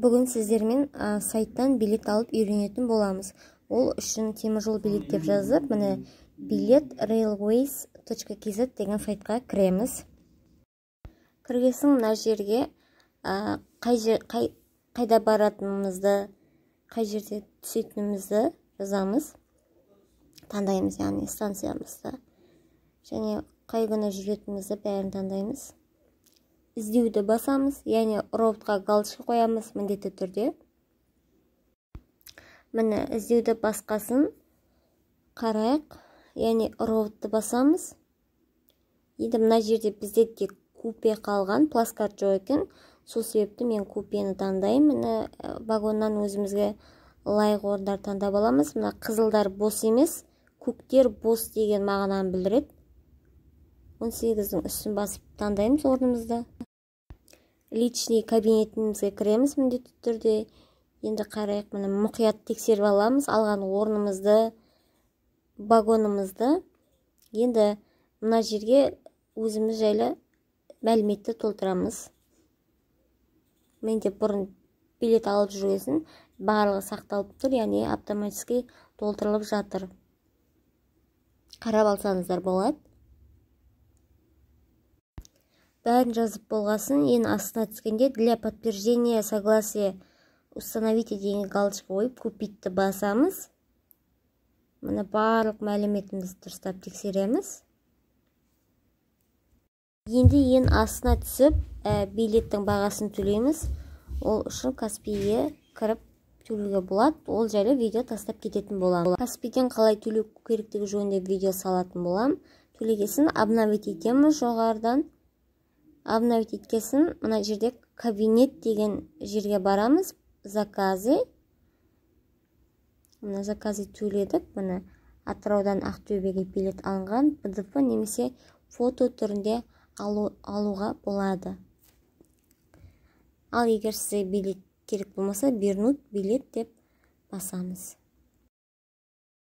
Бүгін сіздермен сайттан билет алып үйренетін боламыз. Ол үшін теміржол билет деп жазып, міне билет railways.kz деген сайтқа кіреміз. Кіргесін мына жерге қайда баратынымызды, қай жерде түсетінімізді жазамыз. Таңдаймыз, яғни станциямызды. Және қай күні жүретінімізді бәрін таңдаймыз. Іздеуді басамыз, яғни роботқа галочка қоямыз міндетті түрде. Міне іздеуді басқасын қарайық, яғни роботты басамыз. Енді мына жерде бізде тек купе қалған, плацкарт жоқ екен. Сол себепті мен купені таңдаймын. Міне вагоннан өзімізге лайық орындар таңдап аламыз. Мына қызылдар бос емес, көктер бос деген мағынаны білдіреді. 18-дің үстін басып таңдаймыз орнымызды. Личный кабинетімізге кіреміз міндетті түрде. Енді қарайық, міне мұқият тексеріп аламыз алған орнымызды, вагонымызды. Енді мына жерге өзіміз жайлы мәліметті толтырамыз. Менде бұрын билет алып жүргесін барлығы сақталып тұр, яғни автоматически толтырылып жатыр. Қарап алсаңыздар болады. Бәрін жазып болғасын, ең астына түскенде для подтверждения согласия установите деген галочка қойып, купитті басамыз. Міне барлық мәліметімізді дұрыстап тексереміз. Енді ең астына түсіп, билеттің бағасын төлейміз. Ол үшін Каспиге кіріп төлеуге болады. Ол жайлы видео тастап кететін боламын. Каспиден қалай төлеу керектігі жөнінде видео салатын боламын. Төлегесін обновить етеміз жоғарыдан. Обновить еткесін мына жерде кабинет деген жерге барамыз. Заказы. Мына заказы төледік. Міне Атыраудан Ақтөбеге билет алынған PDF немесе фото түрінде алуға болады. Ал егер сізге билет керек болмаса, вернуть билет деп басамыз.